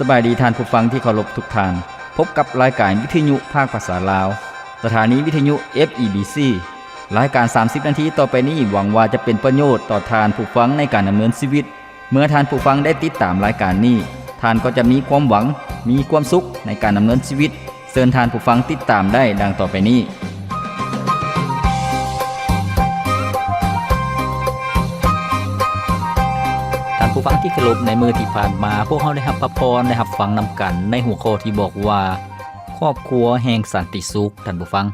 ສະບາຍດີທ່ານຜູ້ຟັງທີ່ເຄົາລົບທຸກທ່ານ. ພົບກັບລາຍການວິທະຍຸພາກພາສາລາວ, ສະຖານີວິທະຍຸ ເອັຟ ອີ ບີ ຊີ. ລາຍການສາມສິບນາທີຕໍ່ໄປນີ້ ຫວັງວ່າຈະເປັນປະໂຫຍດຕໍ່ທ່ານຜູ້ຟັງໃນການດຳເນີນຊີວິດ. ເມື່ອທ່ານຜູ້ຟັງໄດ້ຕິດຕາມລາຍການນີ້, ທ່ານກໍຈະມີຄວາມຫວັງ, ມີຄວາມສຸກໃນການດຳເນີນຊີວິດ. ເຊີນທ່ານຜູ້ຟັງຕິດຕາມໄດ້ດັ່ງຕໍ່ໄປນີ້. ທ່ານຜູ້ຟັງທີ່ເຄົາລົບ, ໃນມື້ທີ່ຜ່ານມາ, ພວກເຮົາໄດ້ຮັບພະພອນ, ໄດ້ຮັບຟັງນຳກັນໃນຫົວຂໍ້ທີ່ບອກວ່າ ຄອບຄົວແຫ່ງສັນຕິສຸກ, ທ່ານຜູ້ຟັງ.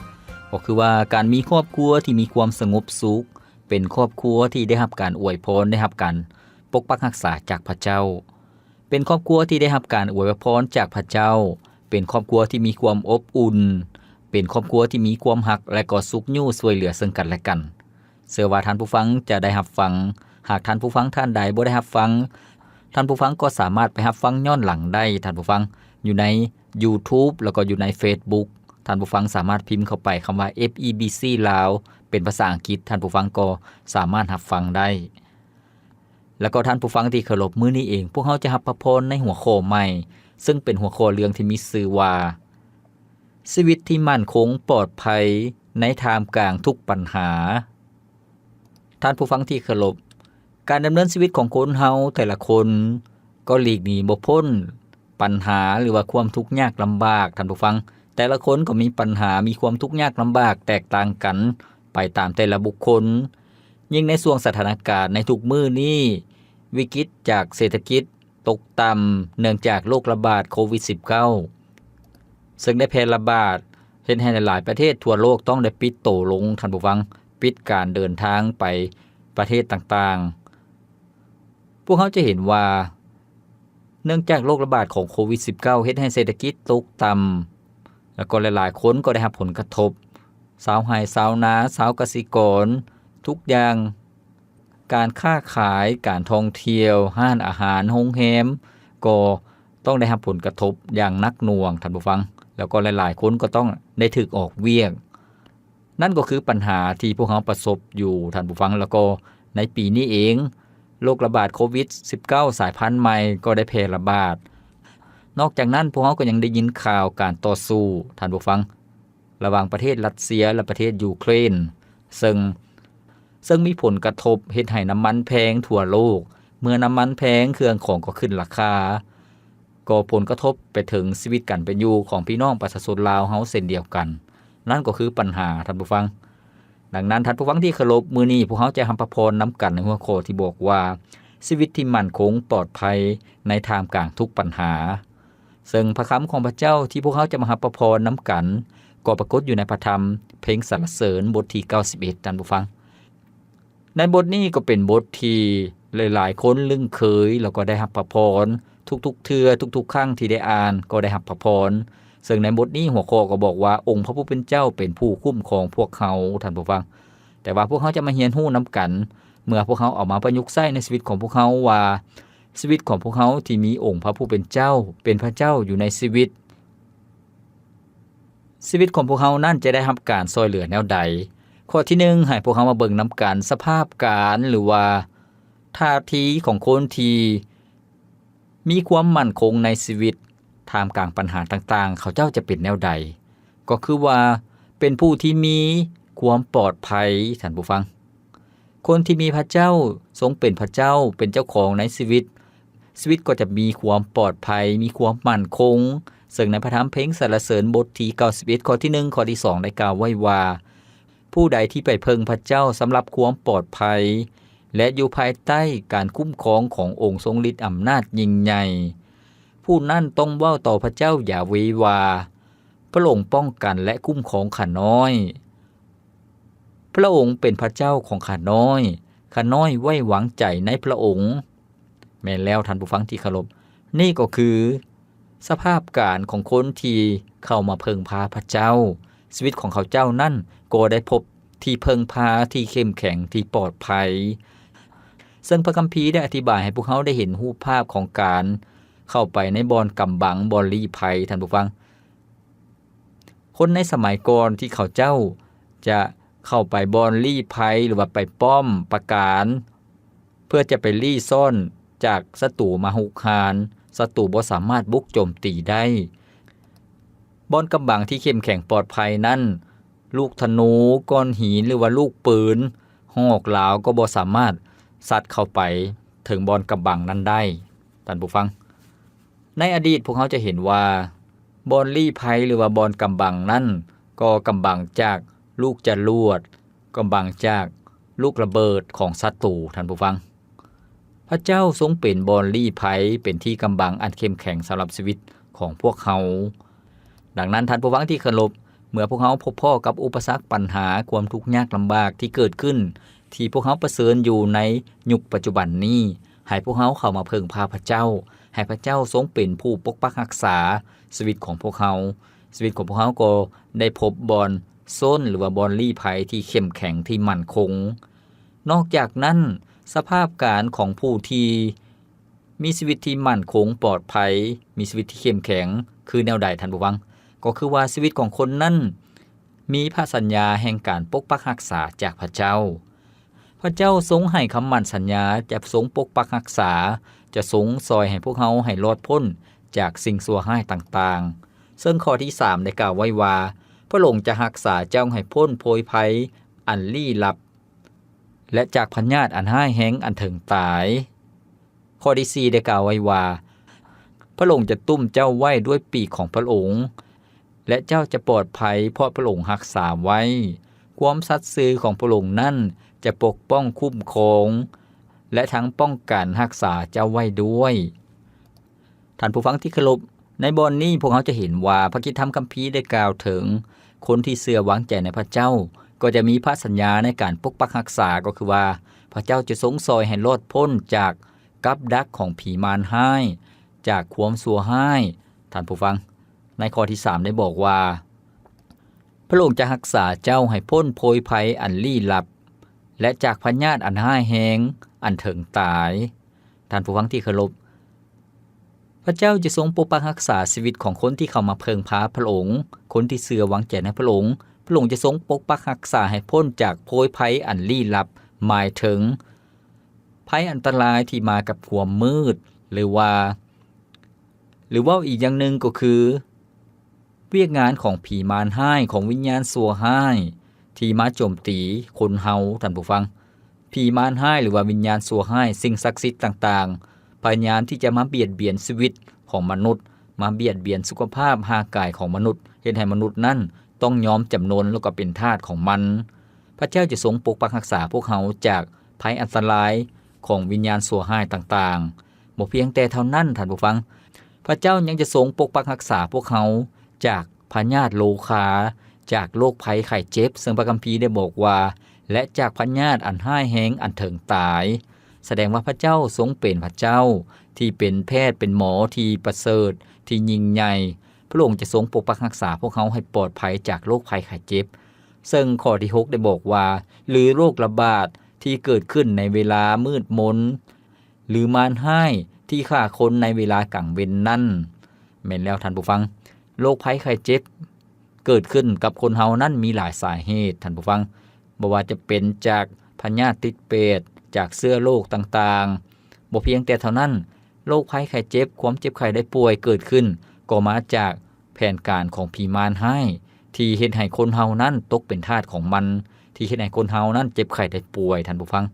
ກໍຄືວ່າການມີຄອບຄົວທີ່ມີຄວາມສະຫງົບສຸກ, ເປັນຄອບຄົວທີ່ໄດ້ຮັບການອວຍພອນ, ໄດ້ຮັບການປົກປັກຮັກສາຈາກພະເຈົ້າ. ເປັນຄອບຄົວທີ່ໄດ້ຮັບການອວຍພອນຈາກພະເຈົ້າ, ເປັນຄອບຄົວທີ່ມີຄວາມອົບອຸ່ນ, ເປັນຄອບຄົວທີ່ມີຄວາມຮັກ ແລະ ກໍຊຸກຍູ້ຊ່ວຍເຫຼືອເຊິ່ງກັນແລະກັນ. ເຊື່ອວ່າທ່ານຜູ້ຟັງຈະໄດ້ຮັບຟັງ. ຫາກທ່ານຜູ້ຟັງທ່ານໃດບໍ່ໄດ້ຮັບຟັງ, ທ່ານຜູ້ຟັງກໍສາມາດໄປຮັບຟັງຍ້ອນຫຼັງໄດ້, ທ່ານຜູ້ຟັງ, ຢູ່ໃນ YouTube ແລ້ວກໍຢູ່ໃນ Facebook. ທ່ານຜູ້ຟັງສາມາດພິມເຂົ້າໄປຄຳວ່າ ເອັຟ ອີ ບີ ຊີ ລາວ ເປັນພາສາອັງກິດ, ທ່ານຜູ້ຟັງກໍສາມາດຮັບຟັງໄດ້. ແລ້ວກໍທ່ານຜູ້ຟັງທີ່ເຄົາລົບ, ມື້ນີ້ເອງ ພວກເຮົາຈະຮັບພະພອນໃນຫົວຂໍ້ໃໝ່, ເຊິ່ງເປັນຫົວຂໍ້ເລື່ອງທີ່ມີຊື່ວ່າ ຊີວິດທີ່ໝັ້ນຄົງປອດໄພໃນທ່າມກາງທຸກບັນຫາ. ທ່ານຜູ້ຟັງທີ່ເຄົາລົບ, ການດຳເນີນຊີວິດຂອງຄົນເຮົາແຕ່ລະຄົນກໍຫຼີກໜີບໍ່ພົ້ນບັນຫາ ຫຼືວ່າຄວາມທຸກຍາກລຳບາກ, ທ່ານຜູ້ຟັງ. ແຕ່ລະຄົນກໍມີບັນຫາ, ມີຄວາມທຸກຍາກລຳບາກແຕກຕ່າງກັນໄປຕາມແຕ່ລະບຸກຄົນ. ຍິ່ງໃນຊ່ວງສະຖານະການໃນທຸກມື້ນີ້, ວິກິດຈາກເສດຖະກິດຕົກຕ່ຳ ເນື່ອງຈາກໂລກລະບາດໂຄວິດສິບເກົ້າ ເຊິ່ງໄດ້ແຜ່ລະບາດ ເຮັດໃຫ້ຫຼາຍໆປະເທດທົ່ວໂລກຕ້ອງໄດ້ປິດໂຕລົງ, ທ່ານຜູ້ຟັງ, ປິດການເດີນທາງໄປປະເທດຕ່າງໆ. ພວກເຮົາຈະເຫັນວ່າ ເນື່ອງຈາກໂລກລະບາດຂອງໂຄວິດສິບເກົ້າ ເຮັດໃຫ້ເສດຖະກິດຕົກຕ່ຳ ແລ້ວກໍຫຼາຍໆຄົນກໍໄດ້ຮັບຜົນກະທົບ. ຊາວໄຮ່ຊາວນາ, ຊາວກະສິກອນ, ທຸກຢ່າງ, ການຄ້າຂາຍ, ການທ່ອງທ່ຽວ, ຮ້ານອາຫານ, ໂຮງແຮມ ກໍຕ້ອງໄດ້ຮັບຜົນກະທົບຢ່າງໜັກໜ່ວງ, ທ່ານຜູ້ຟັງ, ແລ້ວກໍຫຼາຍໆຄົນກໍຕ້ອງໄດ້ຖືກອອກວຽກ. ນັ້ນກໍຄືບັນຫາທີ່ພວກເຮົາປະສົບຢູ່, ທ່ານຜູ້ຟັງ, ແລ້ວກໍໃນປີນີ້ເອງ, ໂລກລະບາດໂຄວິດສິບເກົ້າສາຍພັນໃໝ່ກໍໄດ້ແຜ່ລະບາດ. ນອກຈາກນັ້ນ, ພວກເຮົາກໍຍັງໄດ້ຍິນຂ່າວການຕໍ່ສູ້, ທ່ານຜູ້ຟັງ, ລະຫວ່າງປະເທດຣັດເຊຍ ແລະ ປະເທດຢູເຄຣນ, ເຊິ່ງ, ເຊິ່ງມີຜົນກະທົບເຮັດໃຫ້ນ້ຳມັນແພງທົ່ວໂລກ. ເມື່ອນ້ຳມັນແພງ, ເຄື່ອງຂອງກໍຂຶ້ນລາຄາ. ກໍຜົນກະທົບໄປເຖິງຊີວິດການເປັນຢູ່ຂອງພີ່ນ້ອງປະຊາຊົນລາວເຮົາເຊັ່ນດຽວກັນ. ນັ້ນກໍຄືບັນຫາ, ທ່ານຜູ້ຟັງ. ດັ່ງນັ້ນ, ທ່ານຜູ້ຟັງທີ່ເຄົາລົບ, ມື້ນີ້ພວກເຮົາຈະຮັບພະພອນນຳກັນໃນຫົວຂໍ້ທີ່ບອກວ່າ ຊີວິດທີ່ໝັ້ນຄົງປອດໄພໃນທ່າມກາງທຸກບັນຫາ. ເຊິ່ງພະຄຳຂອງພະເຈົ້າທີ່ພວກເຮົາຈະມາຮັບພະພອນນຳກັນ ກໍປາກົດຢູ່ໃນພະທຳເພງສັນລະເສີນ ບົດທີເກົ້າສິບເອັດ, ທ່ານຜູ້ຟັງ. ໃນບົດນີ້ກໍເປັນບົດທີ່ຫຼາຍໆຄົນລຶ້ງເຄີຍ ແລ້ວກໍໄດ້ຮັບພະພອນ. ທຸກໆເທື່ອ, ທຸກໆຄັ້ງທີ່ໄດ້ອ່ານກໍໄດ້ຮັບພະພອນ. ເຊິ່ງໃນບົດນີ້ຫົວຂໍ້ກໍບອກວ່າ ອົງພະຜູ້ເປັນເຈົ້າເປັນຜູ້ຄຸ້ມຄອງພວກເຮົາ, ທ່ານຜູ້ຟັງ. ແຕ່ວ່າພວກເຮົາຈະມາຮຽນຮູ້ນຳກັນ ເມື່ອພວກເຮົາເອົາມາປະຍຸກໃຊ້ໃນຊີວິດຂອງພວກເຮົາວ່າ ຊີວິດຂອງພວກເຮົາທີ່ມີອົງພະຜູ້ເປັນເຈົ້າ ເປັນພະເຈົ້າຢູ່ໃນຊີວິດ, ຊີວິດຂອງພວກເຮົານັ້ນຈະໄດ້ຮັບການຊ່ອຍເຫຼືອແນວໃດ? ຂໍ້ທີໜຶ່ງ, ໃຫ້ພວກເຮົາມາເບິ່ງນຳກັນສະພາບການ ຫຼືວ່າທ່າທີຂອງຄົນທີ່ມີຄວາມໝັ້ນຄົງໃນຊີວິດ ທ່າມກາງບັນຫາຕ່າງໆ, ເຂົາເຈົ້າຈະເປັນແນວໃດ? ກໍຄືວ່າເປັນຜູ້ທີ່ມີຄວາມປອດໄພ, ທ່ານຜູ້ຟັງ. ຄົນທີ່ມີພະເຈົ້າຊົງເປັນພະເຈົ້າ ເປັນເຈົ້າຂອງໃນຊີວິດ, ຊີວິດກໍຈະມີຄວາມປອດໄພ, ມີຄວາມໝັ້ນຄົງ. ເຊິ່ງໃນພະທຳເພງສັນລະເສີນບົດທີເກົ້າສິບເອັດ ຂໍ້ທີໜຶ່ງ ຂໍ້ທີສອງ ໄດ້ກ່າວໄວ້ວ່າ ຜູ້ໃດທີ່ໄປເພິ່ງພະເຈົ້າສຳລັບຄວາມປອດໄພ ແລະ ຢູ່ພາຍໃຕ້ການຄຸ້ມຄອງຂອງອົງຊົງລິດອຳນາດຍິ່ງໃຫຍ່, ຜູ້ນັ້ນຕ້ອງເວົ້າຕໍ່ພະເຈົ້າຢາເວວ່າ ພະອົງປ້ອງກັນ ແລະ ຄຸ້ມຄອງຂ້ານ້ອຍ. ພະອົງເປັນພະເຈົ້າຂອງຂ້ານ້ອຍ, ຂ້ານ້ອຍໄວ້ວາງໃຈໃນພະອົງ. ແມ່ນແລ້ວ, ທ່ານຜູ້ຟັງທີ່ເຄົາລົບ, ນີ້ກໍຄືສະພາບການຂອງຄົນທີ່ເຂົ້າມາເພິ່ງພາພະເຈົ້າ. ຊີວິດຂອງເຂົາເຈົ້ານັ້ນກໍໄດ້ພົບທີ່ເພິ່ງພາທີ່ເຂັ້ມແຂງ, ທີ່ປອດໄພ. ເຊິ່ງພະຄຳພີໄດ້ອະທິບາຍໃຫ້ພວກເຮົາໄດ້ເຫັນຮູບພາບຂອງການເຂົ້າໄປໃນບ່ອນກຳບັງ, ບ່ອນລີ້ໄພ, ທ່ານຜູ້ຟັງ. ຄົນໃນສະໄໝກ່ອນທີ່ເຂົາເຈົ້າຈະເຂົ້າໄປບ່ອນລີ້ໄພ ຫຼືວ່າໄປປ້ອມປາການ ເພື່ອຈະໄປລີ້ຊ້ອນຈາກສັດຕູມາຮຸກຮານ, ສັດຕູບໍ່ສາມາດບຸກໂຈມຕີໄດ້. ບ່ອນກຳບັງທີ່ເຂັ້ມແຂງປອດໄພນັ້ນ ລູກທະນູ, ກ້ອນຫີນ ຫຼືວ່າລູກປືນ ຮອກລາວກໍບໍ່ສາມາດຊັດເຂົ້າໄປເຖິງບ່ອນກຳບັງນັ້ນໄດ້. ທ່ານຜູ້ຟັງ, ໃນອະດີດພວກເຮົາຈະເຫັນວ່າ ບ່ອນລີ້ໄພ ຫຼືວ່າບ່ອນກຳບັງນັ້ນ ກໍກຳບັງຈາກລູກຈະລວດ, ກຳບັງຈາກລູກລະເບີດຂອງສັດຕູ. ທ່ານຜູ້ຟັງ, ພະເຈົ້າຊົງເປັນບ່ອນລີ້ໄພ, ເປັນທີ່ກຳບັງອັນເຂັ້ມແຂງສຳລັບຊີວິດຂອງພວກເຮົາ. ດັ່ງນັ້ນ, ທ່ານຜູ້ຟັງທີ່ເຄົາລົບ, ເມື່ອພວກເຮົາພົບພໍ້ກັບອຸປະສັກ, ບັນຫາ, ຄວາມທຸກຍາກລຳບາກທີ່ເກີດຂຶ້ນ, ທີ່ພວກເຮົາປະເຊີນຢູ່ໃນຍຸກປັດຈຸບັນນີ້, ໃຫ້ພວກເຮົາເຂົ້າມາເພິ່ງພາພະເຈົ້າ, ໃຫ້ພະເຈົ້າຊົງເປັນຜູ້ປົກປັກຮັກສາຊີວິດຂອງພວກເຮົາ. ຊີວິດຂອງພວກເຮົາກໍໄດ້ພົບບ່ອນຊົນ ຫຼືວ່າບ່ອນລີ້ໄພທີ່ເຂັ້ມແຂງ, ທີ່ໝັ້ນຄົງ. ນອກຈາກນັ້ນ, ສະພາບການຂອງຜູ້ທີ່ມີຊີວິດທີ່ໝັ້ນຄົງ, ປອດໄພ, ມີຊີວິດທີ່ເຂັ້ມແຂງ ຄືແນວໃດ, ທ່ານຜູ້ຟັງ? ກໍຄືວ່າຊີວິດຂອງຄົນນັ້ນ ມີພະສັນຍາແຫ່ງການປົກປັກຮັກສາຈາກພະເຈົ້າ. ພະເຈົ້າຊົງໃຫ້ຄຳໝັ້ນສັນຍາ ຈະຊົງປົກປັກຮັກສາ, ຈະຊົງຊ່ອຍໃຫ້ພວກເຮົາໃຫ້ລອດພົ້ນຈາກສິ່ງຊົ່ວຮ້າຍຕ່າງໆ. ເຊິ່ງຂໍ້ທີສາມໄດ້ກ່າວໄວ້ວ່າ, ພະອົງຈະຮັກສາເຈົ້າໃຫ້ພົ້ນໂພຍໄພອັນລີ້ລັບ ແລະ ຈາກພະຍາດອັນຮ້າຍແຮງອັນເຖິງຕາຍ. ຂໍ້ທີສີ່ໄດ້ກ່າວໄວ້ວ່າ, ພະອົງຈະຕຸ້ມເຈົ້າໄວ້ດ້ວຍປີກຂອງພະອົງ ແລະ ເຈົ້າຈະປອດໄພ ເພາະພະອົງຮັກສາໄວ້. ຄວາມສັດຊື່ຂອງພະອົງນັ້ນຈະປົກປ້ອງຄຸ້ມຄອງ ແລະ ທັງປ້ອງກັນຮັກສາເຈົ້າໄວ້ດ້ວຍ. ທ່ານຜູ້ຟັງທີ່ເຄົາລົບ, ໃນບ່ອນນີ້ພວກເຮົາຈະເຫັນວ່າພະກິດທຳຄຳພີໄດ້ກ່າວເຖິງຄົນທີ່ເຊື່ອວາງໃຈໃນພະເຈົ້າ ກໍຈະມີພະສັນຍາໃນການປົກປັກຮັກສາ, ກໍຄືວ່າພະເຈົ້າຈະຊົງຊ່ອຍໃຫ້ລອດພົ້ນຈາກກັບດັກຂອງຜີມານຮ້າຍ, ຈາກຄວາມຊົ່ວຮ້າຍ. ທ່ານຜູ້ຟັງ, ໃນຂໍ້ທີສາມໄດ້ບອກວ່າ, ພະອົງຈະຮັກສາເຈົ້າໃຫ້ພົ້ນໂພຍໄພອັນລີ້ລັບ ແລະ ຈາກພະຍາດອັນຮ້າຍແຮງອັນເຖິງຕາຍ. ທ່ານຜູ້ຟັງທີ່ເຄົາລົບ, ພະເຈົ້າຈະຊົງປົກປັກຮັກສາຊີວິດຂອງຄົນທີ່ເຂົ້າມາເພິ່ງພາພະອົງ, ຄົນທີ່ເຊື່ອວາງໃຈໃນພະອົງ. ພະອົງຈະຊົງປົກປັກຮັກສາໃຫ້ພົ້ນຈາກໂພຍໄພອັນລີ້ລັບ, ໝາຍເຖິງໄພອັນຕະລາຍທີ່ມາກັບຄວາມມືດ, ຫຼືວ່າ, ຫຼືເວົ້າອີກຢ່າງໜຶ່ງກໍຄື ວຽກງານຂອງຜີມານຮ້າຍ, ຂອງວິນຍານຊົ່ວຮ້າຍທີ່ມາໂຈມຕີຄົນເຮົາ, ທ່ານຜູ້ຟັງ. ຜີມານຮ້າຍ ຫຼືວ່າວິນຍານຊົ່ວຮ້າຍ, ສິ່ງສັກສິດຕ່າງໆ ພະຍາຍາມທີ່ຈະມາບຽດບຽນຊີວິດຂອງມະນຸດ, ມາບຽດບຽນສຸຂະພາບຮ່າງກາຍຂອງມະນຸດ, ເຮັດໃຫ້ມະນຸດນັ້ນຕ້ອງຍອມຈຳນົນ ແລ້ວກໍເປັນທາດຂອງມັນ. ພະເຈົ້າຈະຊົງປົກປັກຮັກສາພວກເຮົາຈາກໄພອັນຕະລາຍຂອງວິນຍານຊົ່ວຮ້າຍຕ່າງໆ. ບໍ່ພຽງແຕ່ເທົ່ານັ້ນ, ທ່ານຜູ້ຟັງ, ພະເຈົ້າຍັງຈະຊົງປົກປັກຮັກສາພວກເຮົາຈາກພະຍາດໂລຄາ, ຈາກໂລກໄພໄຂ້ເຈັບ, ເຊິ່ງພະຄຳພີໄດ້ບອກວ່າ, ແລະ ຈາກພະຍາດອັນຮ້າຍແຮງອັນເຖິງຕາຍ. ສະແດງວ່າພະເຈົ້າຊົງເປັນພະເຈົ້າທີ່ເປັນແພດ, ເປັນໝໍທີ່ປະເສີດ, ທີ່ຍິ່ງໃຫຍ່. ພະອົງຈະຊົງປົກປັກຮັກສາພວກເຮົາໃຫ້ປອດໄພຈາກໂລກໄພໄຂ້ເຈັບ. ເຊິ່ງຂໍ້ທີຫົກໄດ້ບອກວ່າ, ຫຼືໂລກລະບາດທີ່ເກີດຂຶ້ນໃນເວລາມືດມົນ, ຫຼືມານຮ້າຍທີ່ຂ້າຄົນໃນເວລາກາງເວັນນັ້ນ. ແມ່ນແລ້ວທ່ານຜູ້ຟັງ, ໂລກໄພໄຂ້ເຈັບເກີດຂຶ້ນກັບຄົນເຮົານັ້ນມີຫຼາຍສາເຫດ, ທ່ານຜູ້ຟັງ, ບໍ່ວ່າຈະເປັນຈາກພະຍາດຕິດເປດ, ຈາກເຊື້ອໂລກຕ່າງໆ. ບໍ່ພຽງແຕ່ເທົ່ານັ້ນ, ໂລກໄພໄຂ້ເຈັບ, ຄວາມເຈັບໄຂ້ໄດ້ປ່ວຍເກີດຂຶ້ນກໍມາຈາກແຜນການຂອງຜີມານຮ້າຍ ທີ່ເຮັດໃຫ້ຄົນເຮົານັ້ນຕົກເປັນທາດຂອງມັນ, ທີ່ເຮັດໃຫ້ຄົນເຮົານັ້ນເຈັບໄຂ້ໄດ້ປ່ວຍ, ທ່ານຜູ້ຟັງ.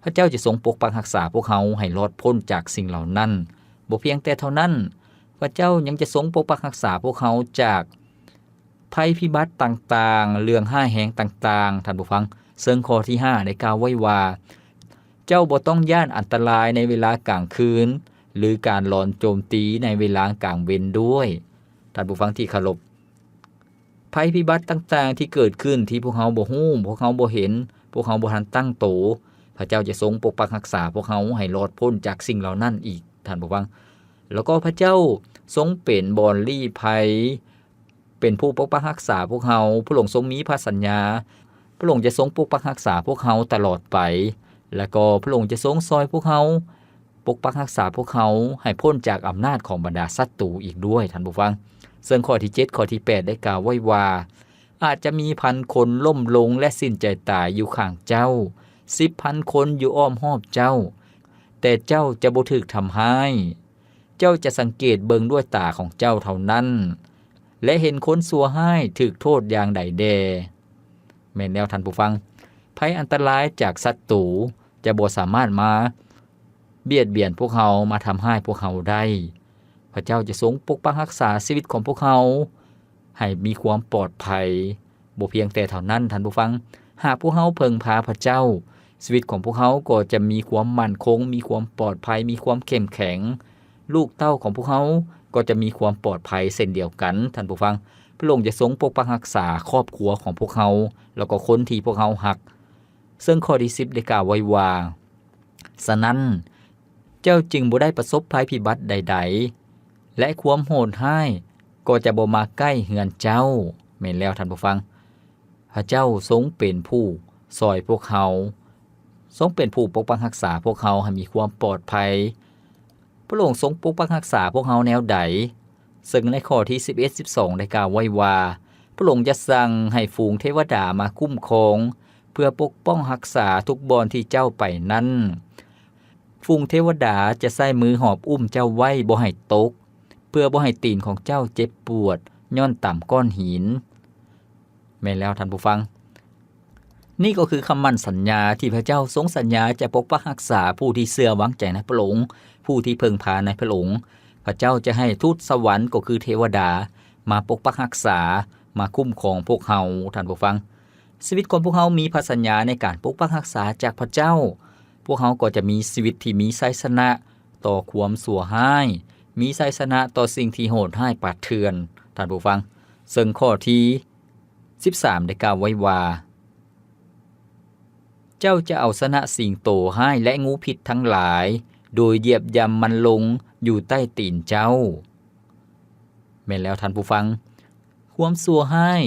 ພະເຈົ້າຈະຊົງປົກປັກຮັກສາພວກເຮົາໃຫ້ລອດພົ້ນຈາກສິ່ງເຫຼົ່ານັ້ນ. ບໍ່ພຽງແຕ່ເທົ່ານັ້ນ, ພະເຈົ້າຍັງຈະຊົງປົກປັກຮັກສາພວກເຮົາຈາກໄພພິບັດຕ່າງໆ, ເລື່ອງຮ້າຍແຮງຕ່າງໆ, ທ່ານຜູ້ຟັງ. ເຊິ່ງຂໍ້ທີຫ້າໄດ້ກ່າວໄວ້ວ່າ, ເຈົ້າບໍ່ຕ້ອງຢ້ານອັນຕະລາຍໃນເວລາກາງຄືນ ຫຼື ການລອນໂຈມຕີໃນເວລາກາງເວັນດ້ວຍ. ທ່ານຜູ້ຟັງທີ່ເຄົາລົບ, ໄພພິບັດຕ່າງໆທີ່ເກີດຂຶ້ນທີ່ພວກເຮົາບໍ່ຮູ້, ພວກເຮົາບໍ່ເຫັນ, ພວກເຮົາບໍ່ທັນຕັ້ງໂຕ, ພະເຈົ້າຈະຊົງປົກປັກຮັກສາພວກເຮົາໃຫ້ລອດພົ້ນຈາກສິ່ງເຫຼົ່ານັ້ນອີກ, ທ່ານຜູ້ຟັງ. ແລ້ວກໍພະເຈົ້າຊົງເປັນບ່ອນລີ້ໄພ, ເປັນຜູ້ປົກປັກຮັກສາພວກເຮົາ. ພະອົງຊົງມີພະສັນຍາ, ພະອົງຈະຊົງປົກປັກຮັກສາພວກເຮົາຕະຫຼອດໄປ, ແລ້ວກໍພະອົງຈະຊົງຊ່ອຍພວກເຮົາ ປົກປັກຮັກສາພວກເຮົາໃຫ້ພົ້ນຈາກອຳນາດຂອງບັນດາສັດຕູອີກດ້ວຍ, ທ່ານຜູ້ຟັງ. ເຊິ່ງຂໍ້ທີເຈັດ, ຂໍ້ທີແປດໄດ້ກ່າວໄວ້ວ່າ, ອາດຈະມີພັນຄົນລົ້ມລົງ ແລະ ສິ້ນໃຈຕາຍຢູ່ຂ້າງເຈົ້າ, ສິບພັນຄົນຢູ່ອ້ອມຮອບເຈົ້າ, ແຕ່ເຈົ້າຈະບໍ່ຖືກທຳຮ້າຍ. ເຈົ້າຈະສັງເກດເບິ່ງດ້ວຍຕາຂອງເຈົ້າເທົ່ານັ້ນ ແລະ ເຫັນຄົນຊົ່ວຮ້າຍຖືກໂທດຢ່າງໃດແດ່. ແມ່ນແລ້ວທ່ານຜູ້ຟັງ, ໄພອັນຕະລາຍຈາກສັດຕູຈະບໍ່ສາມາດມາບຽດບຽນພວກເຮົາ, ມາທຳຮ້າຍພວກເຮົາໄດ້. ພະເຈົ້າຈະຊົງປົກປັກຮັກສາຊີວິດຂອງພວກເຮົາໃຫ້ມີຄວາມປອດໄພ. ບໍ່ພຽງແຕ່ເທົ່ານັ້ນທ່ານຜູ້ຟັງ, ຫາກພວກເຮົາເພິ່ງພາພະເຈົ້າ, ຊີວິດຂອງພວກເຮົາກໍຈະມີຄວາມໝັ້ນຄົງ, ມີຄວາມປອດໄພ, ມີຄວາມເຂັ້ມແຂງ. ລູກເຕົ້າຂອງພວກເຮົາກໍຈະມີຄວາມປອດໄພເຊັ່ນດຽວກັນ. ທ່ານຜູ້ຟັງ, ພະອົງຈະຊົງປົກປັກຮັກສາຄອບຄົວຂອງພວກເຮົາ ແລ້ວກໍຄົນທີ່ພວກເຮົາຮັກ. ເຊິ່ງຂໍ້ທີສິບໄດ້ກ່າວໄວ້ວ່າ, ສະນັ້ນ, ເຈົ້າຈຶ່ງບໍ່ໄດ້ປະສົບໄພພິບັດໃດໆ ແລະ ຄວາມໂຫດຮ້າຍກໍຈະບໍ່ມາໃກ້ເຮືອນເຈົ້າ. ແມ່ນແລ້ວທ່ານຜູ້ຟັງ, ພະເຈົ້າຊົງເປັນຜູ້ຊ່ອຍພວກເຮົາ, ຊົງເປັນຜູ້ປົກປັກຮັກສາພວກເຮົາໃຫ້ມີຄວາມປອດໄພ. ພະອົງຊົງປົກປັກຮັກສາພວກເຮົາແນວໃດ? ເຊິ່ງໃນຂໍ້ທີສິບເອັດ ສິບສອງ ໄດ້ກ່າວໄວ້ວ່າ, ພະອົງຈະສັ່ງໃຫ້ຝູງເທວະດາມາຄຸ້ມຄອງ ເພື່ອປົກປ້ອງຮັກສາທຸກບ່ອນທີ່ເຈົ້າໄປນັ້ນ. ຝູງເທວະດາຈະໃຊ້ມືຫອບອຸ້ມເຈົ້າໄວ້ບໍ່ໃຫ້ຕົກ, ເພື່ອບໍ່ໃຫ້ຕີນຂອງເຈົ້າເຈັບປວດຍ້ອນຕຳກ້ອນຫີນ. ແມ່ນແລ້ວທ່ານຜູ້ຟັງ, ນີ້ກໍຄືຄຳໝັ້ນສັນຍາທີ່ພະເຈົ້າຊົງສັນຍາຈະປົກປັກຮັກສາຜູ້ທີ່ເຊື່ອວາງໃຈໃນພະອົງ, ຜູ້ທີ່ເພິ່ງພາໃນພະອົງ. ພະເຈົ້າຈະໃຫ້ທູດສະຫວັນ, ກໍຄືເທວະດາ, ມາປົກປັກຮັກສາ, ມາຄຸ້ມຄອງພວກເຮົາ. ທ່ານຜູ້ຟັງ, ຊີວິດຂອງພວກເຮົາມີພະສັນຍາໃນການປົກປັກຮັກສາຈາກພະເຈົ້າ. ພວກເຮົາກໍຈະມີຊີວິດທີ່ມີໄຊຊະນະຕໍ່ຄວາມຊົ່ວຮ້າຍ, ມີໄຊຊະນະຕໍ່ສິ່ງທີ່ໂຫດຮ້າຍປ່າເຖື່ອນ. ທ່ານຜູ້ຟັງ, ເຊິ່ງຂໍ້ທີ ສິບສາມ ໄດ້ກ່າວໄວ້ວ່າ, ເຈົ້າຈະເອົາຊະນະສິງໂຕຮ້າຍ ແລະ ງູພິດທັງຫຼາຍ, ໂດຍຢຽບຢ່ຳມັນລົງຢູ່ໃຕ້ຕີນເຈົ້າ. ແມ່ນແລ້ວທ່ານຜູ້ຟັງ, ຄວາມຊົ່ວຮ້າຍ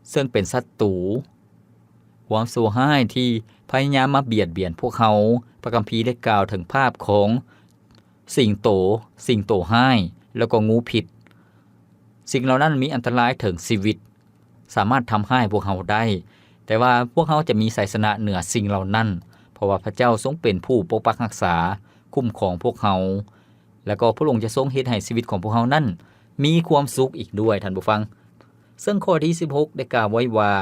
ເຊິ່ງເປັນສັດຕູ, ຄວາມຊົ່ວຮ້າຍທີ່ພະຍາຍາມມາບຽດບຽນພວກເຮົາ. ພະຄຳພີໄດ້ກ່າວເຖິງພາບຂອງ ສິງໂຕ, ສິງໂຕຮ້າຍ ແລ້ວກໍງູພິດ. ສິ່ງເຫຼົ່ານັ້ນມີອັນຕະລາຍເຖິງຊີວິດ, ສາມາດທຳຮ້າຍພວກເຮົາໄດ້, ແຕ່ວ່າພວກເຮົາຈະມີໄຊຊະນະເໜືອສິ່ງເຫຼົ່ານັ້ນ, ເພາະວ່າພະເຈົ້າຊົງເປັນຜູ້ປົກປັກຮັກສາ, ຄຸ້ມຄອງພວກເຮົາ, ແລ້ວກໍພະອົງຈະຊົງເຮັດໃຫ້ຊີວິດຂອງພວກເຮົານັ້ນມີຄວາມສຸກອີກດ້ວຍ, ທ່ານຜູ້ຟັງ. ເຊິ່ງຂໍ້ທີສິບຫົກໄດ້ກ່າວໄວ້ວ່າ,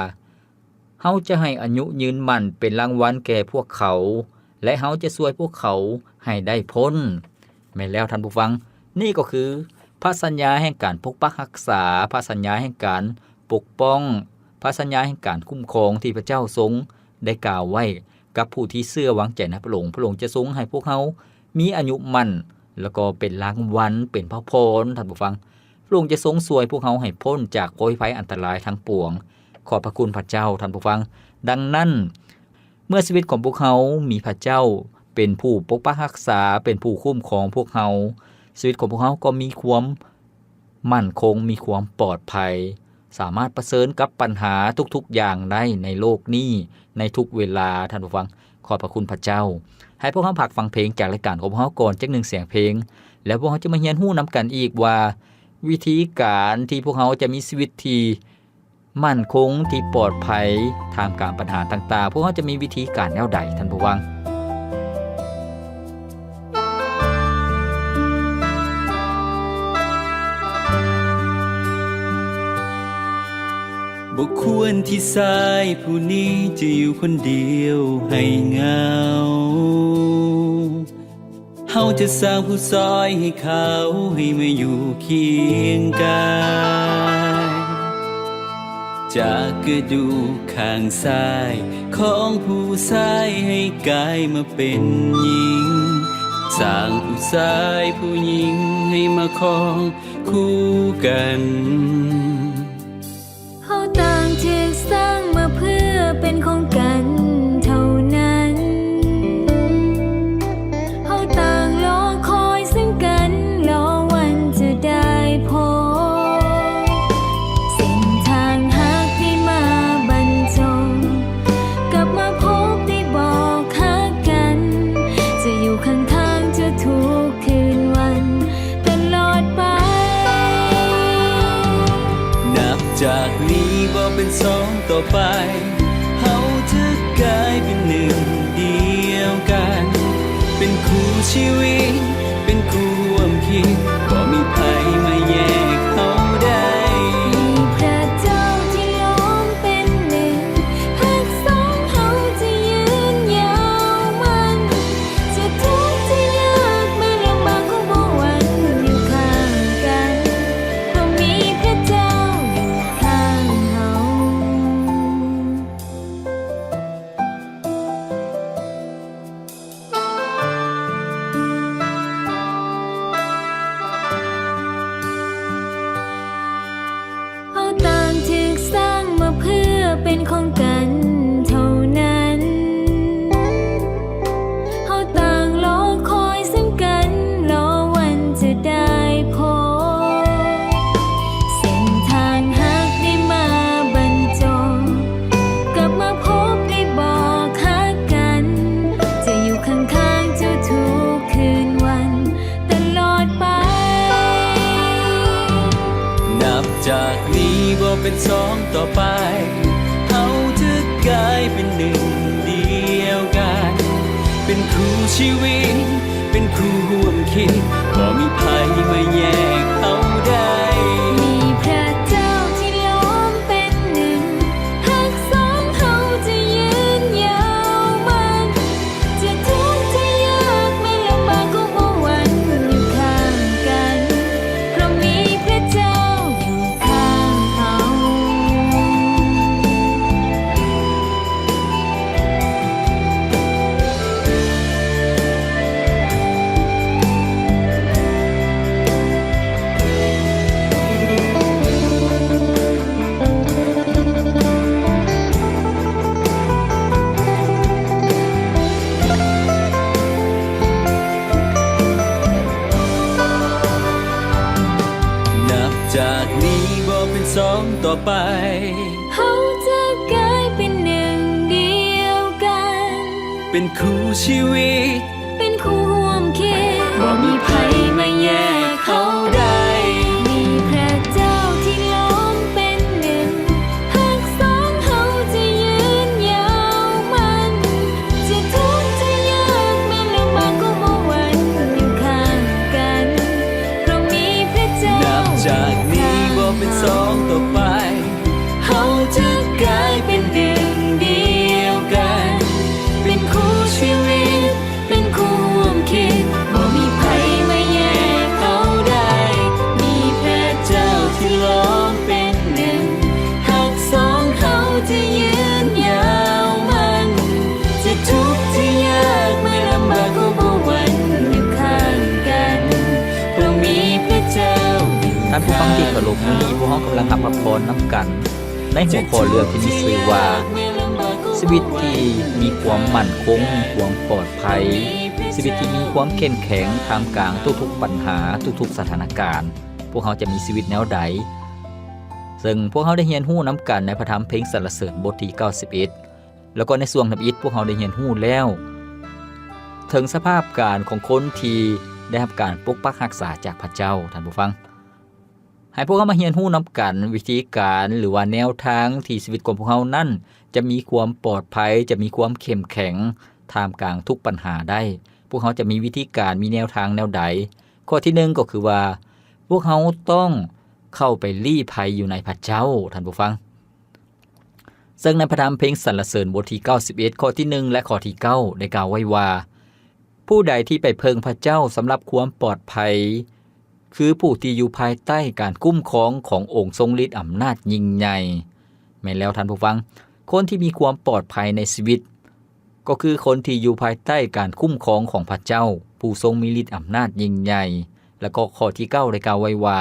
ເຮົາຈະໃຫ້ອາຍຸຍືນໝັ້ນເປັນລາງວັນແກ່ພວກເຂົາ, ແລະ ເຮົາຈະຊ່ວຍພວກເຂົາໃຫ້ໄດ້ພົ້ນ. ແມ່ນແລ້ວທ່ານຜູ້ຟັງ, ນີ້ກໍຄືພະສັນຍາແຫ່ງການປົກປັກຮັກສາ, ພະສັນຍາແຫ່ງການປົກປ້ອງ, ພະສັນຍາແຫ່ງການຄຸ້ມຄອງທີ່ພະເຈົ້າຊົງໄດ້ກ່າວໄວ້ກັບຜູ້ທີ່ເຊື່ອວາງໃຈໃນພະອົງ. ພະອົງຈະຊົງໃຫ້ພວກເຮົາ ມີອາຍຸໝັ້ນ ແລ້ວກໍເປັນລາງວັນ ເປັນພະພອນ, ທ່ານຜູ້ຟັງ. ພະອົງຈະຊົງຊ່ວຍພວກເຮົາໃຫ້ພົ້ນຈາກໂພຍໄພອັນຕະລາຍທັງປວງ. ຂອບພະຄຸນພະເຈົ້າ, ທ່ານຜູ້ຟັງ. ດັ່ງນັ້ນ, ເມື່ອຊີວິດຂອງພວກເຮົາມີພະເຈົ້າເປັນຜູ້ປົກປັກຮັກສາ, ເປັນຜູ້ຄຸ້ມຄອງພວກເຮົາ, ຊີວິດຂອງພວກເຮົາກໍມີຄວາມ ໝັ້ນຄົງ, ມີຄວາມປອດໄພ, ສາມາດປະເຊີນກັບບັນຫາທຸກໆຢ່າງໄດ້ໃນໂລກນີ້ ໃນທຸກເວລາ, ທ່ານຜູ້ຟັງ. ຂອບພະຄຸນພະເຈົ້າ. ໃຫ້ພວກເຮົາພັກຟັງເພງຈາກລາຍການຂອງພວກເຮົາກ່ອນຈັກໜຶ່ງສຽງເພງ, ແລ້ວພວກເຮົາຈະມາຮຽນຮູ້ນຳກັນອີກວ່າ ວິທີການທີ່ພວກເຮົາຈະມີຊີວິດທີ່ ໝັ້ນຄົງ ທີ່ປອດໄພທ່າມກາງບັນຫາຕ່າງໆ, ພວກເຮົາຈະມີວິທີການແນວໃດ, ທ່ານຜູ້ຟັງ? ບໍ່ຄວນທີ່ຊາຍຜູ້ນີ້ຈະຢູ່ຄົນດຽວໃຫ້ເຫງົາ. ເຮົາຈະສ້າງຜູ້ຊ່ອຍໃຫ້ເຂົາ ໃຫ້ມາຢູ່ຄຽງກາຍ. ຈາກກະດູກຂ້າງຊ້າຍຂອງຜູ້ຊາຍ ໃຫ້ກາຍມາເປັນຍິງ. ສ້າງຜູ້ຊາຍຜູ້ຍິງ ໃຫ້ມາຄອງຄູ່ກັນ. ເຮົາຕ່າງຖືກສ້າງມາເພື່ອເປັນຂອງກັນເທົ່ານັ້ນ. ເຮົາຕ່າງລໍຄອຍເຊິ່ງກັນ, ລໍວັນຈະໄດ້ພົບເສັ້ນທາງຮັກທີ່ມາບັນຈົງ, ກັບມາພົບໄດ້ບອກຮັກກັນ, ຈະຢູ່ຂ້າງໆ ຈະທຸກຄືນວັນ ຕະຫຼອດໄປ. ນັບຈາກນີ້ບໍ່ເປັນສອງຕໍ່ໄປ, ເຮົາຈະກາຍເປັນໜຶ່ງດຽວກັນ, ເປັນຄູ່ຊີວິດ, ເປັນຄູ່ ຄູ່ຊີວິດ ເປັນຄູ່ຮ່ວມຄິດ ບໍ່ມີໃຜມາແຍກເຮົາໄດ້ ມີພຣະເຈົ້າທີ່ລ້ອມເປັນໜຶ່ງ ຮັກສອງເຮົາຈະຍືນຍາວໝັ້ນ ຈະທຸກຈະຍາກແມ່ນລຳບາກກໍບໍ່ຫວັ່ນ ຢູ່ຂ້າງກັນ ເພາະມີພຣະເຈົ້າຢູ່ຂ້າງເຮົາ. ນັບຈາກນີ້ບໍ່ເປັນສອງຕໍ່ໄປ ເຮົາຈະກາຍເປັນໜຶ່ງດຽວກັນ ເປັນຄູ່ຊີວິດ ເປັນຄູ່ຮ່ວມຄິດ ບໍ່ມີໃຜມາແຍກເຮົາໄດ້ ມີພຣະເຈົ້າທີ່ລ້ອມເປັນໜຶ່ງ ຮັກສອງເຮົາຈະຍືນຍາວໝັ້ນ ຈະທຸກຈະຍາກແມ່ນລຳບາກກໍບໍ່ຫວັ່ນ ຢູ່ຂ້າງກັນ ເພາະມີພຣະເຈົ້າ ນັບຈາກນີ້ບໍ່ເປັນສອງຕໍ່ໄປ ເຮົາຈະກາຍເປັນໜຶ່ງດຽວກັນ ເປັນຄູ່ຊີວິດ ເປັນຄູ່ຮ່ວມຄິດ ບໍ່ມີໃຜມາແຍກເຮົາໄດ້ ມີພຣະເຈົ້າທີ່ລ້ອມເປັນໜຶ່ງ ຮັກສອງເຮົາຈະຍືນຍາວໝັ້ນ ຈະທຸກຈະຍາກເມື່ອຍລຳບາກກໍບໍ່ຫວັ່ນ ຢູ່ຂ້າງກັນ ເພາະມີພຣະເຈົ້າຢູ່ຂ້າງເຮົາ. ທ່ານຜູ້ຟັງທີ່ເຄົາລົບ, ມື້ນີ້ພວກເຮົາກຳລັງຮັບພະພອນນຳກັນ ໃນຫົວຂໍ້ເລື່ອງທີ່ມີຊື່ວ່າ ຊີວິດທີ່ມີຄວາມໝັ້ນຄົງ, ມີຄວາມປອດໄພ, ຊີວິດທີ່ມີຄວາມເຂັ້ມແຂງທ່າມກາງທຸກໆບັນຫາ, ທຸກໆສະຖານະການ, ພວກເຮົາຈະມີຊີວິດແນວໃດ? ເຊິ່ງພວກເຮົາໄດ້ຮຽນຮູ້ນຳກັນໃນພະທຳເພງສັນລະເສີນບົດທີເກົ້າສິບເອັດ ແລ້ວກໍໃນຊ່ວງທຳອິດພວກເຮົາໄດ້ຮຽນຮູ້ແລ້ວ ເຖິງສະພາບການຂອງຄົນທີ່ໄດ້ຮັບການປົກປັກຮັກສາຈາກພະເຈົ້າ, ທ່ານຜູ້ຟັງ. ໃຫ້ພວກເຮົາມາຮຽນຮູ້ນຳກັນວິທີການ ຫຼືວ່າແນວທາງທີ່ຊີວິດຂອງພວກເຮົານັ້ນຈະມີຄວາມປອດໄພ, ຈະມີຄວາມເຂັ້ມແຂງທ່າມກາງທຸກບັນຫາໄດ້. ພວກເຮົາຈະມີວິທີການ, ມີແນວທາງແນວໃດ? ຂໍ້ທີໜຶ່ງກໍຄືວ່າ ພວກເຮົາຕ້ອງເຂົ້າໄປລີ້ໄພຢູ່ໃນພະເຈົ້າ, ທ່ານຜູ້ຟັງ. ເຊິ່ງໃນພະທຳເພງສັນລະເສີນບົດທີເກົ້າສິບເອັດ ຂໍ້ທີໜຶ່ງ ແລະ ຂໍ້ທີເກົ້າ ໄດ້ກ່າວໄວ້ວ່າ ຜູ້ໃດທີ່ໄປເພິ່ງພະເຈົ້າສຳລັບຄວາມປອດໄພ ຄືຜູ້ທີ່ຢູ່ພາຍໃຕ້ການຄຸ້ມຄອງຂອງອົງຊົງລິດອຳນາດຍິ່ງໃຫຍ່. ແມ່ນແລ້ວທ່ານຜູ້ຟັງ, ຄົນທີ່ມີຄວາມປອດໄພໃນຊີວິດ ກໍຄືຄົນທີ່ຢູ່ພາຍໃຕ້ການຄຸ້ມຄອງຂອງພະເຈົ້າ ຜູ້ຊົງມີລິດອຳນາດຍິ່ງໃຫຍ່. ແລ້ວກໍຂໍ້ທີເກົ້າ ໄດ້ກ່າວໄວ້ວ່າ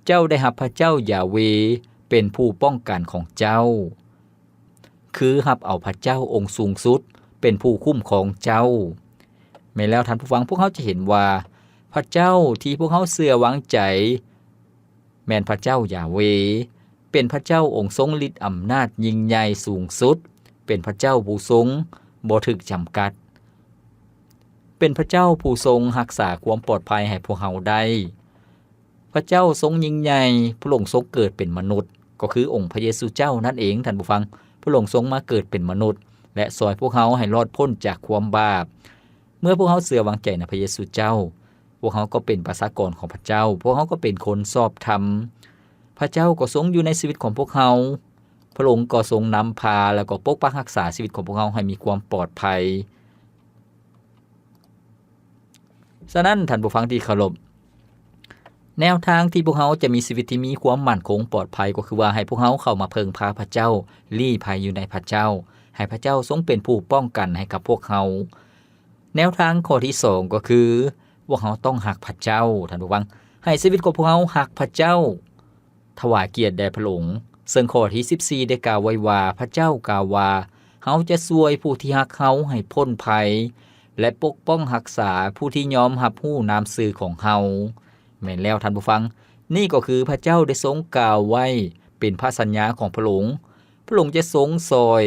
ເຈົ້າໄດ້ຮັບພະເຈົ້າຢາເວເປັນຜູ້ປ້ອງກັນຂອງເຈົ້າ. ຄືຮັບເອົາພະເຈົ້າອົງສູງສຸດເປັນຜູ້ຄຸ້ມຄອງເຈົ້າ. ແມ່ນແລ້ວທ່ານຜູ້ຟັງ, ພວກເຮົາຈະເຫັນວ່າ ພະເຈົ້າທີ່ພວກເຮົາເຊື່ອວາງໃຈ ແມ່ນພະເຈົ້າຢາເວ, ເປັນພະເຈົ້າອົງຊົງລິດອຳນາດຍິ່ງໃຫຍ່ສູງສຸດ, ເປັນພະເຈົ້າຜູ້ຊົງບໍ່ຖືກຈຳກັດ, ເປັນພະເຈົ້າຜູ້ຊົງຮັກສາຄວາມປອດໄພໃຫ້ພວກເຮົາໄດ້. ພະເຈົ້າຊົງຍິ່ງໃຫຍ່, ພະອົງຊົງເກີດເປັນມະນຸດ, ກໍຄືອົງພະເຢຊູເຈົ້ານັ້ນເອງ, ທ່ານຜູ້ຟັງ. ພະອົງຊົງມາເກີດເປັນມະນຸດ ແລະ ຊ່ອຍພວກເຮົາໃຫ້ລອດພົ້ນຈາກຄວາມບາບ. ເມື່ອພວກເຮົາເຊື່ອວາງໃຈໃນພະເຢຊູເຈົ້າ, ພວກເຮົາກໍເປັນປະຊາກອນຂອງພະເຈົ້າ, ພວກເຮົາກໍເປັນຄົນຊອບທຳ. ພະເຈົ້າກໍຊົງຢູ່ໃນຊີວິດຂອງພວກເຮົາ, ພະອົງກໍຊົງນຳພາ ແລ້ວກໍປົກປັກຮັກສາຊີວິດຂອງພວກເຮົາໃຫ້ມີຄວາມປອດໄພ. ສະນັ້ນ, ທ່ານຜູ້ຟັງທີ່ເຄົາລົບ, ແນວທາງທີ່ພວກເຮົາຈະມີຊີວິດທີ່ມີຄວາມໝັ້ນຄົງປອດໄພ ກໍຄືວ່າໃຫ້ພວກເຮົາເຂົ້າມາເພິ່ງພາພະເຈົ້າ, ລີ້ໄພຢູ່ໃນພະເຈົ້າ, ໃຫ້ພະເຈົ້າຊົງເປັນຜູ້ປ້ອງກັນໃຫ້ກັບພວກເຮົາ. ແນວທາງຂໍ້ທີສອງກໍຄື ພວກເຮົາຕ້ອງຮັກພະເຈົ້າ, ທ່ານຜູ້ຟັງ. ໃຫ້ຊີວິດຂອງພວກເຮົາຮັກພະເຈົ້າ. ຖວາຍກຽດແດ່ພະອົງ. ເຊິ່ງຂໍ້ທີສິບສີ່ ໄດ້ກ່າວໄວ້ວ່າ, ພະເຈົ້າກ່າວວ່າ, ເຮົາຈະຊ່ວຍຜູ້ທີ່ຮັກເຮົາໃຫ້ພົ້ນໄພ ແລະ ປົກປ້ອງຮັກສາຜູ້ທີ່ຍອມຮັບຮູ້ນາມຊື່ຂອງເຮົາ. ແມ່ນແລ້ວທ່ານຜູ້ຟັງ, ນີ້ກໍຄືພະເຈົ້າໄດ້ຊົງກ່າວໄວ້ເປັນພະສັນຍາຂອງພະອົງ. ພະອົງຈະຊົງຊ່ອຍ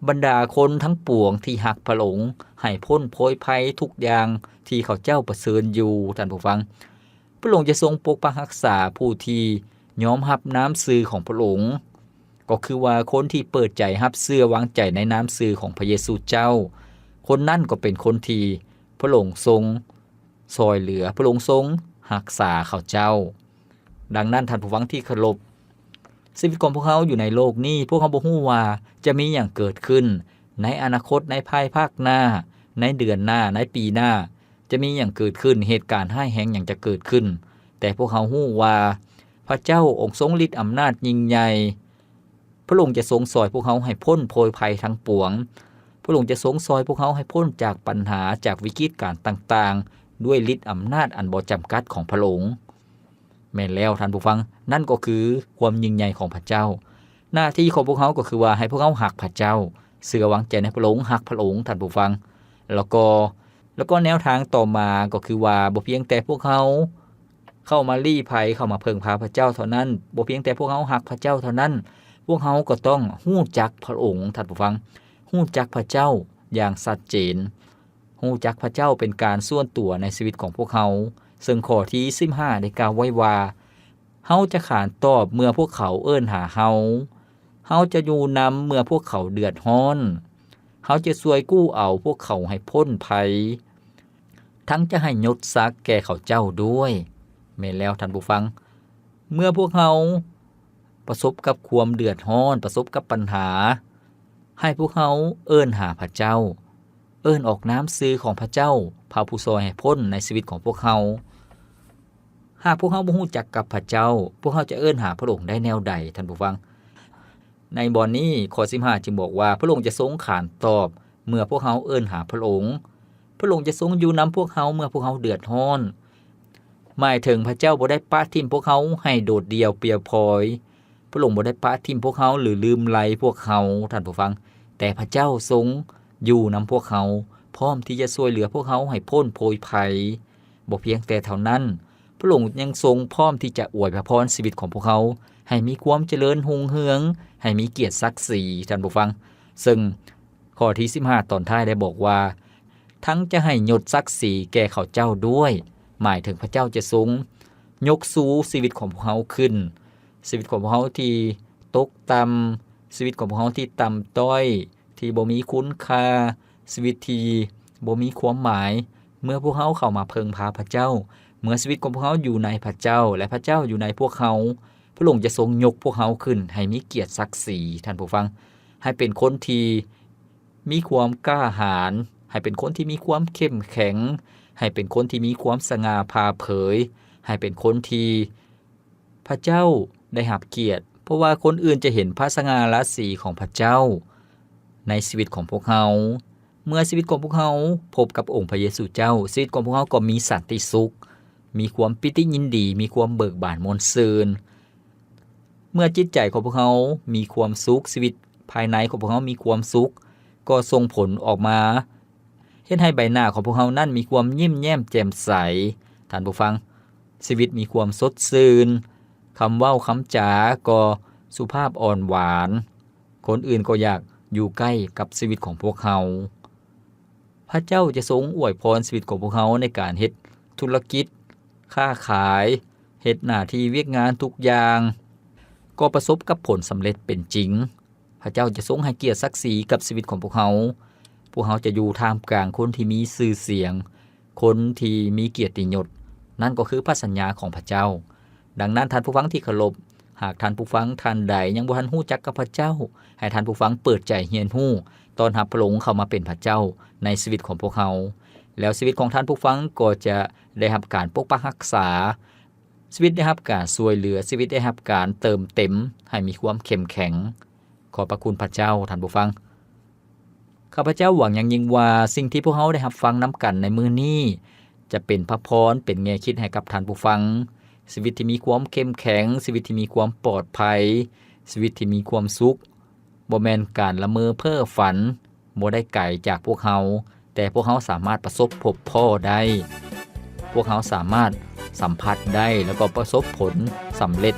ບັນດາຄົນທັງປວງທີ່ຮັກພະອົງ ໃຫ້ພົ້ນໂພຍໄພທຸກຢ່າງທີ່ເຂົາເຈົ້າປະເຊີນຢູ່, ທ່ານຜູ້ຟັງ. ພະອົງຈະຊົງປົກປັກຮັກສາຜູ້ທີ່ຍອມຮັບນາມຊື່ຂອງພະອົງ, ກໍຄືວ່າຄົນທີ່ເປີດໃຈຮັບເຊື່ອວາງໃຈໃນນາມຊື່ຂອງພະເຢຊູເຈົ້າ. ຄົນນັ້ນກໍເປັນຄົນທີ່ພະອົງຊົງຊ່ອຍເຫຼືອ, ພະອົງຊົງຮັກສາເຂົາເຈົ້າ. ດັ່ງນັ້ນທ່ານຜູ້ຟັງທີ່ເຄົາລົບ, ຊີວິດຂອງພວກເຮົາຢູ່ໃນໂລກນີ້, ພວກເຮົາບໍ່ຮູ້ວ່າຈະມີຫຍັງເກີດຂຶ້ນໃນອະນາຄົດ, ໃນພາຍພາກໜ້າ, ໃນເດືອນໜ້າ, ໃນປີໜ້າ ຈະມີຫຍັງເກີດຂຶ້ນ, ເຫດການຮ້າຍແຮງຫຍັງຈະເກີດຂຶ້ນ, ແຕ່ພວກເຮົາຮູ້ວ່າພະເຈົ້າອົງຊົງລິດອຳນາດຍິ່ງໃຫຍ່. ພະອົງຈະຊົງຊ່ອຍພວກເຮົາໃຫ້ພົ້ນໂພຍໄພທັງປວງ. ພະອົງຈະຊົງຊ່ອຍພວກເຮົາໃຫ້ພົ້ນຈາກບັນຫາ, ຈາກວິກິດການຕ່າງໆ ດ້ວຍລິດອຳນາດອັນບໍ່ຈຳກັດຂອງພະອົງ. ແມ່ນແລ້ວທ່ານຜູ້ຟັງ, ນັ້ນກໍຄືຄວາມຍິ່ງໃຫຍ່ຂອງພະເຈົ້າ. ໜ້າທີ່ຂອງພວກເຮົາກໍຄືວ່າໃຫ້ພວກເຮົາຮັກພະເຈົ້າ, ເຊື່ອວາງໃຈໃນພະອົງ, ຮັກພະອົງ, ທ່ານຜູ້ຟັງ. ແລ້ວກໍ, ແລ້ວກໍແນວທາງຕໍ່ມາກໍຄືວ່າ ບໍ່ພຽງແຕ່ພວກເຮົາເຂົ້າມາລີ້ໄພ, ເຂົ້າມາເພິ່ງພາພະເຈົ້າເທົ່ານັ້ນ, ບໍ່ພຽງແຕ່ພວກເຮົາຮັກພະເຈົ້າເທົ່ານັ້ນ, ພວກເຮົາກໍຕ້ອງຮູ້ຈັກພະອົງ, ທ່ານຜູ້ຟັງ, ຮູ້ຈັກພະເຈົ້າຢ່າງຊັດເຈນ. ຮູ້ຈັກພະເຈົ້າເປັນການສ່ວນຕົວໃນຊີວິດຂອງພວກເຮົາ, ເຊິ່ງຂໍ້ທີສິບຫ້າໄດ້ກ່າວໄວ້ວ່າ, ເຮົາຈະຂານຕອບເມື່ອພວກເຂົາເອີ້ນຫາເຮົາ, ເຮົາຈະຢູ່ນຳເມື່ອພວກເຂົາເດືອດຮ້ອນ, ເຮົາຈະຊ່ວຍກູ້ເອົາພວກເຂົາໃຫ້ພົ້ນໄພ, ທັງຈະໃຫ້ຍົດສັກແກ່ເຂົາເຈົ້າດ້ວຍ. ແມ່ນແລ້ວທ່ານຜູ້ຟັງ, ເມື່ອພວກເຮົາປະສົບກັບຄວາມເດືອດຮ້ອນ, ປະສົບກັບບັນຫາ, ໃຫ້ພວກເຮົາເອີ້ນຫາພະເຈົ້າ, ເອີ້ນອອກນາມຊື່ຂອງພະເຈົ້າ, ພະຜູ້ຊ່ອຍໃຫ້ພົ້ນໃນຊີວິດຂອງພວກເຮົາ. ຫາກພວກເຮົາບໍ່ຮູ້ຈັກກັບພະເຈົ້າ, ພວກເຮົາຈະເອີ້ນຫາພະອົງໄດ້ແນວໃດ, ທ່ານຜູ້ຟັງ? ໃນບ່ອນນີ້, ຂໍ້ສິບຫ້າຈຶ່ງບອກວ່າ, ພະອົງຈະຊົງຂານຕອບເມື່ອພວກເຮົາເອີ້ນຫາພະອົງ. ພະອົງຈະຊົງຢູ່ນຳພວກເຮົາເມື່ອພວກເຮົາເດືອດຮ້ອນ. ໝາຍເຖິງພະເຈົ້າບໍ່ໄດ້ປະຖິ້ມພວກເຮົາໃຫ້ໂດດດ່ຽວປ່ຽວພອຍ. ພະອົງບໍ່ໄດ້ປະຖິ້ມພວກເຮົາ ຫຼື ລືມໄລພວກເຮົາ, ທ່ານຜູ້ຟັງ, ແຕ່ພະເຈົ້າຊົງຢູ່ນຳພວກເຮົາ, ພ້ອມທີ່ຈະຊ່ວຍເຫຼືອພວກເຮົາໃຫ້ພົ້ນໂພຍໄພ. ບໍ່ພຽງແຕ່ເທົ່ານັ້ນ, ພະອົງຍັງຊົງພ້ອມທີ່ຈະອວຍພະພອນຊີວິດຂອງພວກເຮົາ ໃຫ້ມີຄວາມຈະເລີນຮຸ່ງເຮືອງ, ໃຫ້ມີກຽດສັກສີ, ທ່ານຜູ້ຟັງ. ເຊິ່ງຂໍ້ທີສິບຫ້າຕອນທ້າຍໄດ້ບອກວ່າ, ທັງຈະໃຫ້ຍົດສັກສີແກ່ເຂົາເຈົ້າດ້ວຍ, ໝາຍເຖິງພະເຈົ້າຈະຊົງຍົກຊູຊີວິດຂອງພວກເຮົາຂຶ້ນ. ຊີວິດຂອງພວກເຮົາທີ່ຕົກຕ່ຳ, ຊີວິດຂອງພວກເຮົາທີ່ຕ່ຳຕ້ອຍ, ທີ່ບໍ່ມີຄຸນຄ່າ, ຊີວິດທີ່ບໍ່ມີຄວາມໝາຍ. ເມື່ອພວກເຮົາເຂົ້າມາເພິ່ງພາພະເຈົ້າ, ເມື່ອຊີວິດຂອງພວກເຮົາຢູ່ໃນພະເຈົ້າ ແລະ ພະເຈົ້າຢູ່ໃນພວກເຮົາ, ພະອົງຈະຊົງຍົກພວກເຮົາຂຶ້ນໃຫ້ມີກຽດສັກສີ, ທ່ານຜູ້ຟັງ, ໃຫ້ເປັນຄົນທີ່ມີຄວາມກ້າຫານ, ໃຫ້ເປັນຄົນທີ່ມີຄວາມເຂັ້ມແຂງ, ໃຫ້ເປັນຄົນທີ່ມີຄວາມສະຫງ່າຜ່າເຜີຍ, ໃຫ້ເປັນຄົນທີ່ ພະເຈົ້າໄດ້ຮັບກຽດ, ເພາະວ່າຄົນອື່ນຈະເຫັນພະສະຫງ່າລາສີຂອງພະເຈົ້າໃນຊີວິດຂອງພວກເຮົາ. ເມື່ອຊີວິດຂອງພວກເຮົາພົບກັບອົງພະເຢຊູເຈົ້າ, ຊີວິດຂອງພວກເຮົາກໍມີສັນຕິສຸກ, ມີຄວາມປີຕິຍິນດີ, ມີຄວາມເບີກບານມ່ວນຊື່ນ. ເມື່ອຈິດໃຈຂອງພວກເຮົາມີຄວາມສຸກ, ຊີວິດພາຍໃນຂອງພວກເຮົາມີຄວາມສຸກ, ກໍສົ່ງຜົນອອກມາ ເຮັດໃຫ້ໃບໜ້າຂອງພວກເຮົານັ້ນມີຄວາມຍິ້ມແຍ້ມແຈ່ມໃສ. ທ່ານຜູ້ຟັງ, ຊີວິດມີຄວາມສົດຊື່ນ, ຄຳເວົ້າຄຳຈາກໍສຸພາບອ່ອນຫວານ, ຄົນອື່ນກໍຢາກຢູ່ໃກ້ກັບຊີວິດຂອງພວກເຮົາ. ພະເຈົ້າຈະຊົງອວຍພອນຊີວິດຂອງພວກເຮົາໃນການເຮັດທຸລະກິດ, ຄ້າຂາຍ, ເຮັດໜ້າທີ່ວຽກງານທຸກຢ່າງ, ກໍປະສົບກັບຜົນສຳເລັດເປັນຈິງ. ພະເຈົ້າຈະຊົງໃຫ້ກຽດສັກສີກັບຊີວິດຂອງພວກເຮົາ. ພວກເຮົາຈະຢູ່ທ່າມກາງຄົນທີ່ມີຊື່ສຽງ, ຄົນທີ່ມີກຽດຕິຍົດ. ນັ້ນກໍຄືພະສັນຍາຂອງພະເຈົ້າ. ດັ່ງນັ້ນ, ທ່ານຜູ້ຟັງທີ່ເຄົາລົບ, ຫາກທ່ານຜູ້ຟັງທ່ານໃດຍັງບໍ່ທັນຮູ້ຈັກກັບພະເຈົ້າ, ໃຫ້ທ່ານຜູ້ຟັງເປີດໃຈຮຽນຮູ້, ຕ້ອນຮັບພະອົງເຂົ້າມາເປັນພະເຈົ້າໃນຊີວິດຂອງພວກເຮົາ. ແລ້ວຊີວິດຂອງທ່ານຜູ້ຟັງກໍຈະໄດ້ຮັບການປົກປັກຮັກສາ, ຊີວິດໄດ້ຮັບການຊ່ວຍເຫຼືອ, ຊີວິດໄດ້ຮັບການເຕີມເຕັມໃຫ້ມີຄວາມເຂັ້ມແຂງ. ຂອບພະຄຸນພະເຈົ້າ, ທ່ານຜູ້ຟັງ. ຂ້າພະເຈົ້າຫວັງຢ່າງຍິ່ງວ່າ ສິ່ງທີ່ພວກເຮົາໄດ້ຮັບຟັງນຳກັນໃນມື້ນີ້ ຈະເປັນພະພອນ, ເປັນແງ່ຄິດໃຫ້ກັບທ່ານຜູ້ຟັງ. ຊີວິດທີ່ມີຄວາມເຂັ້ມແຂງ, ຊີວິດທີ່ມີຄວາມປອດໄພ, ຊີວິດທີ່ມີຄວາມສຸກ, ບໍ່ແມ່ນການລະເມີເພ້ອຝັນ, ບໍ່ໄດ້ໄກຈາກພວກເຮົາ, ແຕ່ພວກເຮົາສາມາດປະສົບພົບພໍ້ໄດ້. ພວກເຮົາສາມາດສຳຜັດໄດ້ ແລ້ວກໍປະສົບຜົນສຳເລັດ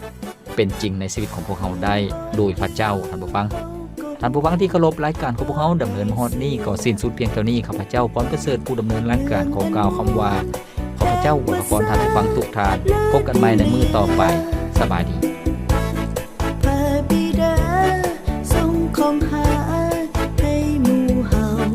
ເປັນຈິງໃນຊີວິດຂອງພວກເຮົາໄດ້ ໂດຍພະເຈົ້າ. ທ່ານຜູ້ຟັງ, ທ່ານຜູ້ຟັງທີ່ເຄົາລົບ, ລາຍການຂອງພວກເຮົາດຳເນີນມາຮອດນີ້ກໍສິ້ນສຸດພຽງເທົ່ານີ້. ຂ້າພະເຈົ້າ ພອນປະເສີດ ຜູ້ດຳເນີນລາຍການ ຂໍກ່າວຄຳວ່າ ຂ້າພະເຈົ້າອວຍພະພອນທ່ານຜູ້ຟັງທຸກທ່ານ. ພົບກັນໃໝ່ໃນມື້ຕໍ່ໄປ. ສະບາຍດີ. ພະບິດາຊົງຄອງຫາໃຫ້ໝູ່ເຮົາ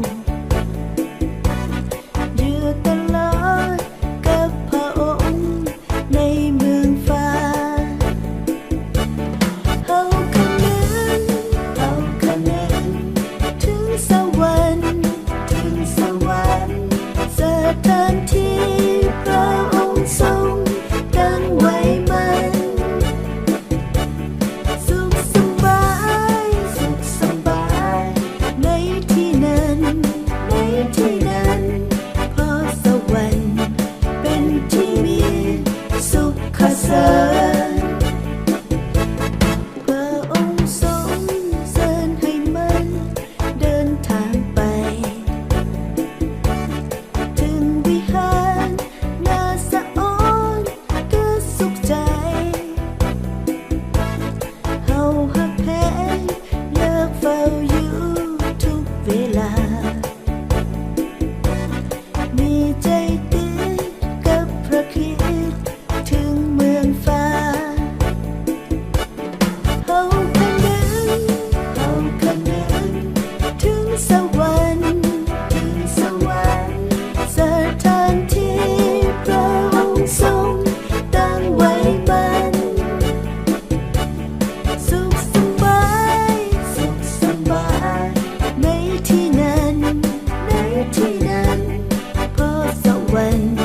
When